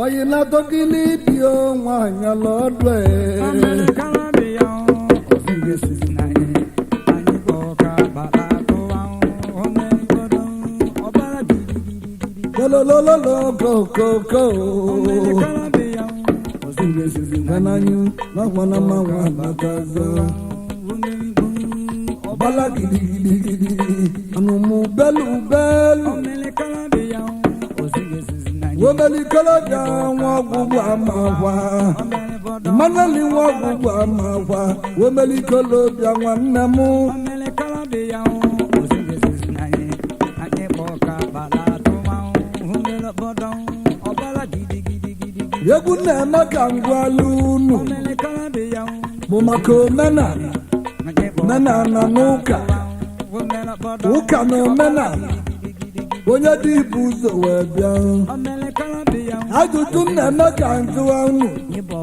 Oyi na dọkịlị bi o nwanyị lọdụ e. Lolololo kokoko. Ngananyu n'ọgbọnọ mmanwụ anakaza. Ọbala gidigidigidi, anụmụ belu belu. Womelikolobịa nwa ọgwụgwụ amakwa. Emmanuel nwa ọgwụgwụ amakwa. Womelikolobịa nwanne m. Egwu na-eme ka ngwalụ unu bụ maka omenala, omenala n'ụka, ụka na omenala. Onye dị ibu ụzọ wee bịa. Ajụjụ m na-eme ka njụwa unu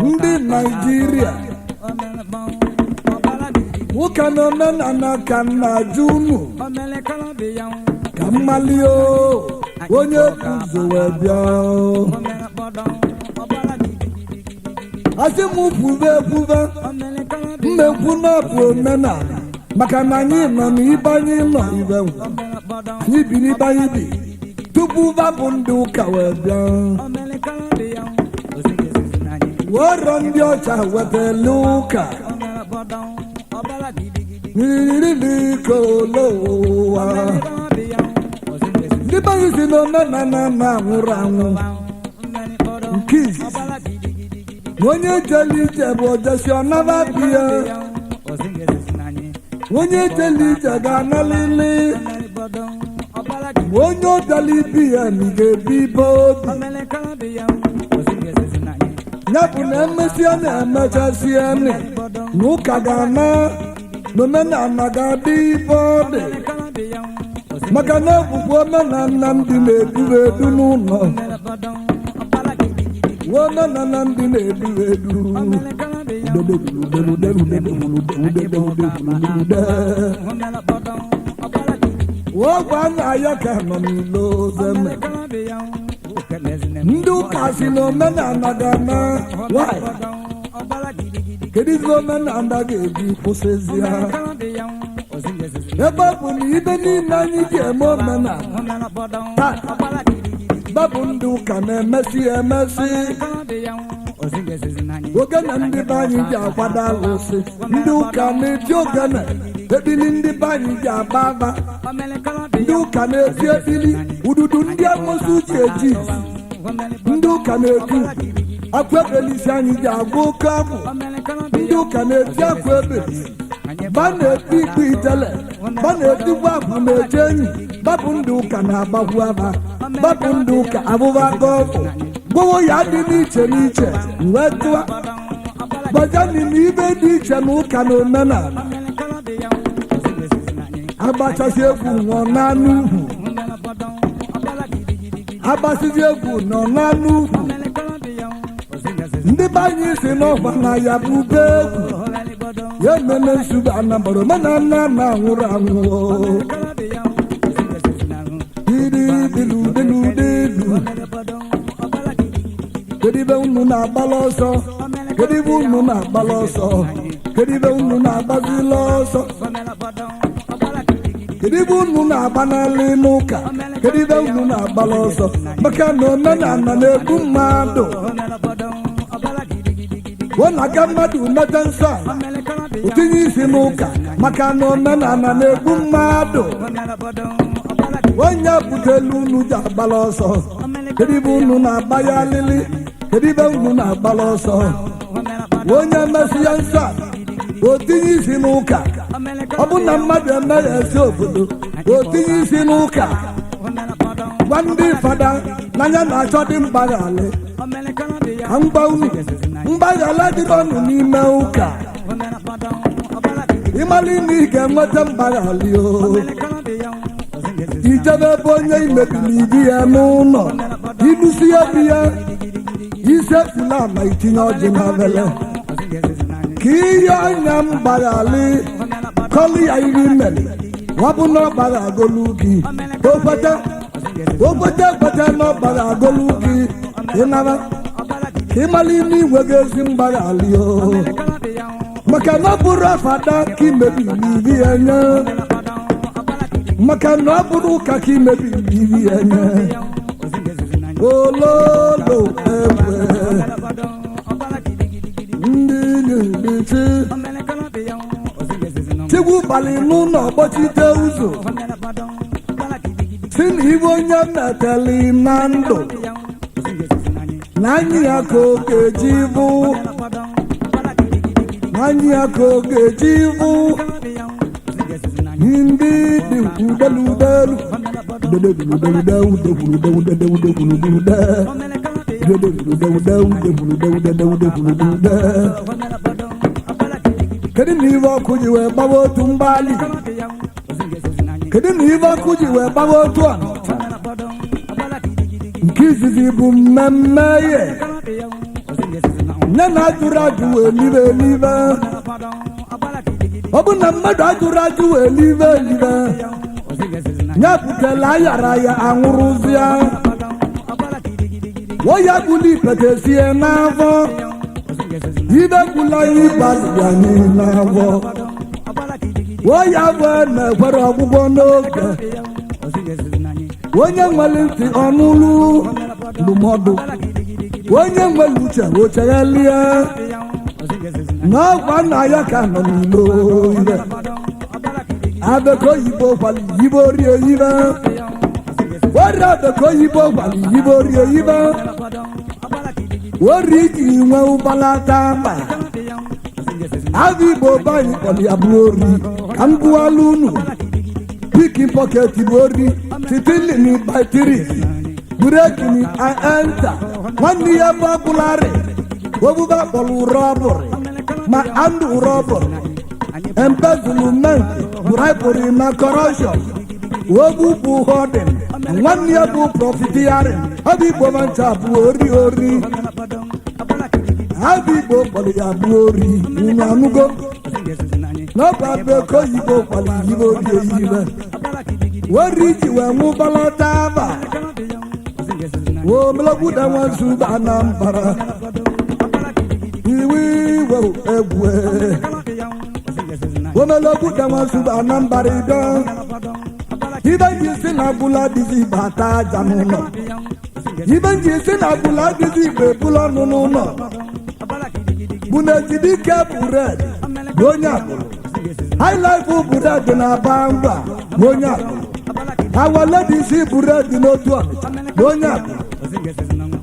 ndị Naijiria, ụka na omenala ka m na-ajụ unu ka mmali o, onye bụ ụzọ wee bịa. Asị m kwube ekwube, mmekwu na-abụ omenala, maka na anyị nọ n'ibe, anyị nọ ibe nwe anyị bi n'ibe anyị bi tupu babụ ndị ụka wee bịa. Wọrọ ndị ọcha wetara ụka riririlikolowa. Ndị be anyị si na omenala na-anwụrụ anwụ. Nke izizi na onye jele ije bụ ojesi ọnaba biya. Onye jele ije ga-analili ma onye ọbịala ibi ya na ị ga-ebi ibe obi ya bụ na emesịa na-emechasịa nị na ụka ga-ana na omenala ga-adị ibe ọ dị, maka na ọbụbụ omenala ndị na-eduru edu n'ụlọ, omenala ndị na-eduru edu. Ọgwụ anya ya ka nọ n'ilo zeme. Ndị ụka si na omenala ga-ana nwanyị. Kedu ife omenala ga-eji kwụsịzi ha, ebe ọ bụ na ibe niile anyị ji eme omenala taa babụ ndị ụka na-emesi emesi? Ogene ndị be anyị ji akwado alụsị, ndị ụka na-eti ogene. Ebili ndị be anyị ji agba agba, ndị ụka na-eti ebili. Ududu ndị amosu ji eji izi, ndị ụka na-eti. Akwa ebelisi anyị ji agwa oke agwụ, ndị ụka na-eti akwa ebelisi. Ba na-eti ikpe itele, ba na-etikwa akwụ na-eche enyi. Babụ ndị ụka na-agbakwu aba, babụ ndị ụka abụba aga ọgwụ gbowo ya dị n'iche n'iche. Wee tụa gbajani na ibe dị iche na ụka na omenala. Agbachasị egwu nọ n'anụ ugwu, agbasizi egwu nọ n'anụ ugwu. Ndị be anyị si n'ọgba na ya bụ ube egwu ya ememe nsugbu anambara. Omenala na anwụrụ anwụ dilu. Kedu ibe unu na-agbala ọsọ? Kedu ibe unu na-agbala ọsọ? Kedu ibe unu na-agbazila ọsọ? Kedu ibe unu na-agbanalị n'ụka? Kedu ibe unu na-agbala ọsọ? Maka na omenala na-egbu mmadụ. Ọ na-aga mmadụ mete nsọ ala, o tinye isi n'ụka, maka na omenala na-egbu mmadụ. Onye butelu unu ji agbala ọsọ? Kedu ibe unu na-agba ya alịlị? Kedu ibe unu na-agbala ọsọ? Onye mesị ya nsọ ala, o tinye isi n'ụka. Ọ bụ na mmadụ emeghị esi obodo, o tinye isi n'ụka, gwa ndị fada n'anya na-achọ dị mgbaghalị. Ka mgba unu mgbaghala dịrị ọnụ n'ime ụka. Ịmara ime ị ga-enweta mgbaghalị o, ijebe ebe onye imebiri ibi ya n'ụlọ, ilusi ya bi ya isekpula ma itinye ọjị na vele ka ihe anya mgbaghalị kọlụ ya iri mmeri wabụ na ọgbara agolu gị. Okwete okwete ekwete na ọgbara agolu gị ịnara. Ka ịmala ime inwe gị ezi mgbaghalị o, maka na ọ bụrụ afada ka imebiri iri ya nye, maka na ọ bụrụ ụka ka imebiri iri ya nye. Ololo egwe ndị na-emechi Chigwu balị n'ụlọ kpọchite ụzọ, si na ibe onye meteli na ndụ na anyị ya ka ọ ga-eji bụ, na anyị ya ka ọ ga-eji bụ. Ndị dị udeludelu udeludelu udeludelu. Kedu na ibe ọkụ ji wee gbawa otu mgbali? Kedu na ibe ọkụ ji wee gbawa otu Ọnịcha? Nke izizi bụ mmemme ye nne na ajụrụ ajụ wee libe elibe. Ọ bụ na mmadụ ajụrụ ajụ wee libe elibe, ya butela ayara ya anwụrụzịa wọ́n gbuli ipete sie n'afọ ibe gbula anyị gbalịrị anyị n'afọ. Wọ́n ya bụ na-ekwere ọgwụgwọ n'oge. Onye nwere ntị ọnụlụ ndụmọdụ, onye nwere uche ocheghelie na ọgwa nna ya ka nọ n'ilo ibe abeko oyibo gwali yibo rie ibe wọ́n abeko oyibo gwali yibo rie ibe wọ́n iji nwe ụbalata mba abụ Igbo banyị kpọrọ ya bụ ori. Ka m gụọlụ unu: pickpocket bụ ori, stealing by three, breaking and enter. Nwanne ya bụ ọbụlarị obuba kpọrọ robbery, ma armed robbery, embezzlement, bribery na corruption. Ogbu bụ hoarding, nwanne ya bụ profiteering. Ọ bụ Igbo ma ncha bụ ori ori. Abụ Igbo kpọrọ ya bụ ori. Unu anụgo n'ọbụ abeko oyibo kwara yibe ori eyibe wori iji wee nwụbalata aba omelogwuda nwanzuba Anambra iwe iwe egwu omelogwuda nwanzuba Anambra ido ibe ji si na agbụla dịzi igbe ata aja n'ụlọ, ibe nji si na agbụla dịzi igbe ebula ọnụ n'ụlọ bụ na Ejidike bụ red bụ onye agbụrụ, highlife bụ red na aba ngwa bụ onye agbụrụ, awaledisi bụ red n'otu Ọnịcha bụ onye agbụrụ,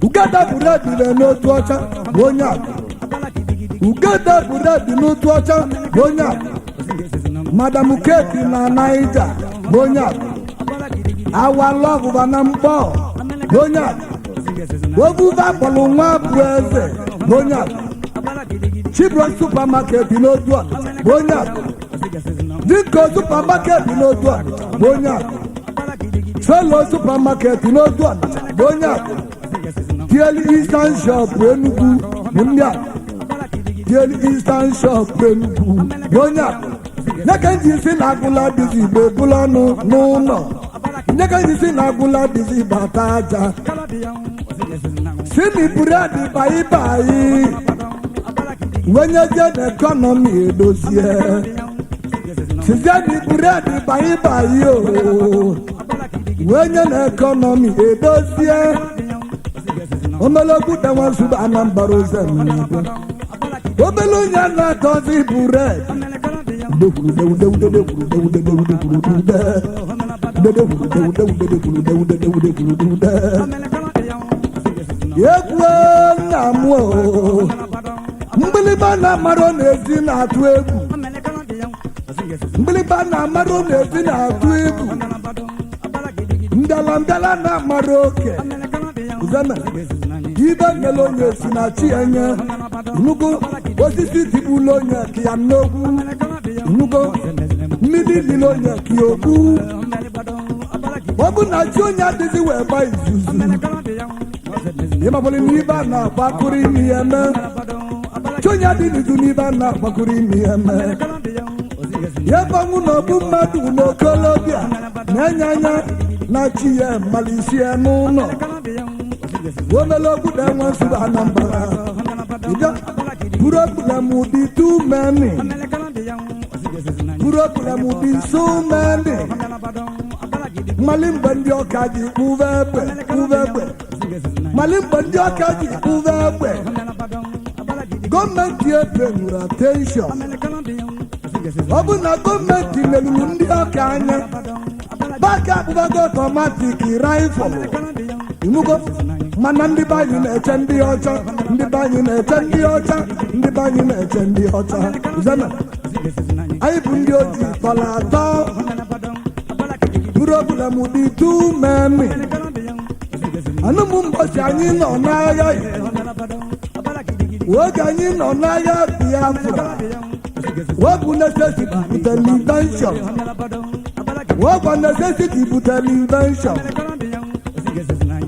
Ugeda bụ red n'otu ọcha bụ onye agbụrụ, Ugeda bụ red n'otu ọcha bụ onye agbụrụ, Madam Keti na Naija bụ onye agbụrụ, awalọbụba na Mkpọ bụ onye agbụrụ, obuba kpọrọ nwa bụ eze bụ onye agbụrụ, Chibro Supermarket n'otu Ọnịcha bụ onye agbụrụ, Diko Supermarket n'otu Ọnịcha bụ onye agbụrụ, Solo Supermarket n'otu Ọnịcha bụ onye agbụrụ, Tieli Eastern Shop Enugu bụ ndị agbụrụ, Tieli Eastern Shop Enugu bụ onye agbụrụ. Nyeka nji si na agụla dịzi igbo ebula ọnụ n'ụlọ, nyeka nji si na agụla dịzi igbo ata aja, si na bread bayi bayi wenyeje na economy edozie, sizie na bread bayi bayi o wenye na economy edozie. Omelogwu danwansuba Anambra ozemigwe obele onye na-atọzi bread. Egwu nna m o, mgbịlịgba na-amarụ n'ezi na-atụ egwu, mgbịlịgba na-amarụ n'ezi na-atụ egwu, mbịala mbịala na-amarụ oke uzeme ibe nyere onye si na chi enye nugo osisi tigbulu onye ka ya n'okwu nugo mmiri lili onye ka ya okwu. Ọ bụ na chi onye adịghị wee gba izuzu ịmagbụrụ n'ibe a na-agbakụrụ imi ya eme, chi onye adị n'izu n'ibe a na-agbakụrụ imi ya eme ya banwu na ọbụ mmadụ n'okolobịa na-enye anya na chi ya malisie n'ụlọ. Omele okwute nwa nsuru Anambra. Ịbịa problem dị too many, problem dị so many. Mali mgbe ndị ọka ji kpụva egbe, kpụva egbe. Mali mgbe ndị ọka ji kpụva egbe, gọọmenti epenwuru attention. Ọ bụ na gọọmenti meruru ndị ọka anya baka akpụbago automatic rifle inugo. Mana ndị be anyị na-eche ndị ọcha, ndị be anyị na-eche ndị ọcha, ndị be anyị na-eche ndị ọcha. Zena anyị bụ ndị ojii tọrọ atọ. Problem dị too many. Anụmụ mbọchị anyị nọ n'agha, oge anyị nọ n'agha Biafra, wọ́pụ necessity butere invention, wọ́pụ necessity butere invention.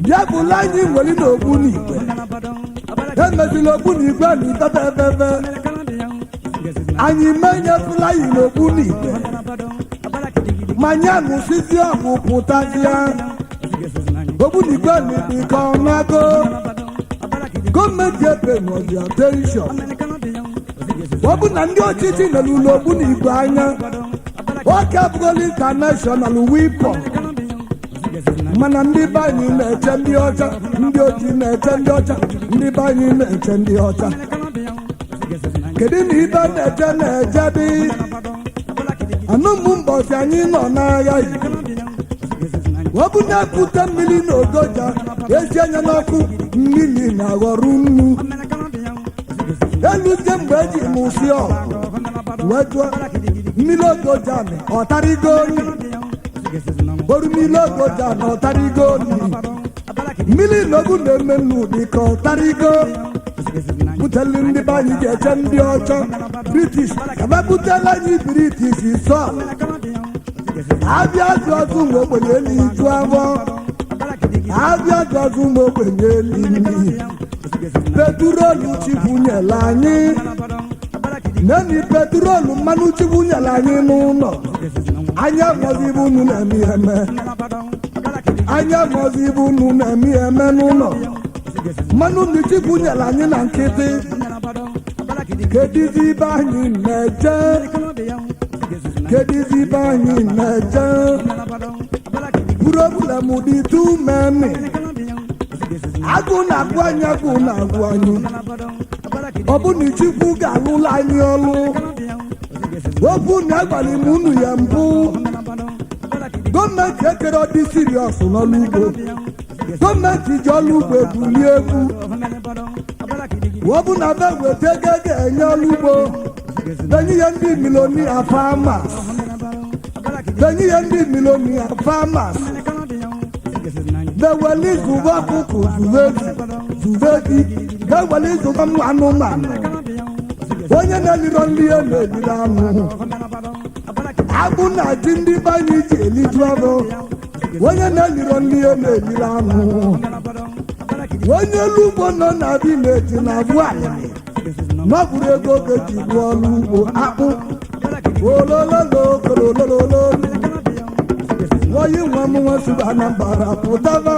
Bịabụla anyị nwere n'ogbu n'igwe, emezila ogbu n'igwe na ifefefefe anyị menyefula anyị n'ogbu n'igwe ma nye nụsizi ọgwụ pụtazie ogbunigwe n'igwe ka ọ nago. Gọọmenti epenọzi attention. Ọ bụ na ndị ọchịchị merụrụ ogbunigwe anya, ọka abụgola international weapon. Mana ndị be anyị na-eche ndị ọcha, ndị ojii na-eche ndị ọcha, ndị be anyị na-eche ndị ọcha. Kedu na ibe na-eche na-eje dị anụmụ mbọchị anyị nọ n'agha yi? Ọ bụ na-ekute mmiri na ogoja esi anya n'ọkụ, mmiri na-aghọrọ nnu. Eluzie mgbe eji mụsị ọgụ wee jụọ mmiri ogoja ọtarigo nri oru mmiri ogoja na ọtarigo nri mmiri n'ogu na-eme nnu dị ka ọtarigo butelu. Ndị be anyị ga-eche ndị ọcha, British ebe butela anyị British sọ abịa jụ ọzụ ụmụ ogbenye elu iju afọ, abịa jụ ọzụ ụmụ ogbenye elu nri. Petrolu chibunyela anyị neni, petrolu mmanụ chibunyela anyị n'ụlọ anya mọzi ibu unu na-eme ihe eme, anya mọzi ibu unu na-eme ihe eme n'ụlọ mmanụ ndị chibunyela anyị na nkịtị. Kedizi ibe anyị na-eje? Kedizi ibe anyị na-eje? Problem dị too many. Agụ na-agụ anyị, agụ na-agụ anyị. Ọ bụ na Chukwu ga-alụla anyị ọlụ okwu na agwara m unu ya mbụ, gọọmenti ekere dị serious n'ọlụ ugbo. Gọọmenti ji ọlụ ugbo ebuli egwu. Ọ bụ na be weta ego ga-enye ọlụ ugbo, benye ihe ndị millionaire farmers, benye ihe ndị millionaire farmers beweli zụba ọkụkọ, zụba efi, zụba efi, beweli zụba ụmụ anụmanụ. Onye na-eliro nri ya na-eliri anụ. Agụ na ji ndị be anyị ji eliju ọrụ. Onye na-eliro nri ya na-eliri anụ. Onye elu ugbo nọ na village na-abụ alịrị n'ọbụrụ ego ga-eji rụọ ọrụ ugbo akpụ olololo. Oyi nwa m nwa si Anambra pụtaba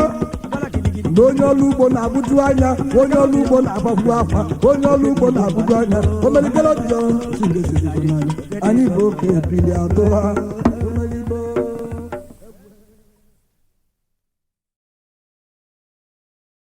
na onye ọrụ ugbo na-abụju anya, onye ọrụ ugbo na-agbagbu akwa, onye ọrụ ugbo na-abụju anya. Omelikele anyị bụ oke ebili atụha.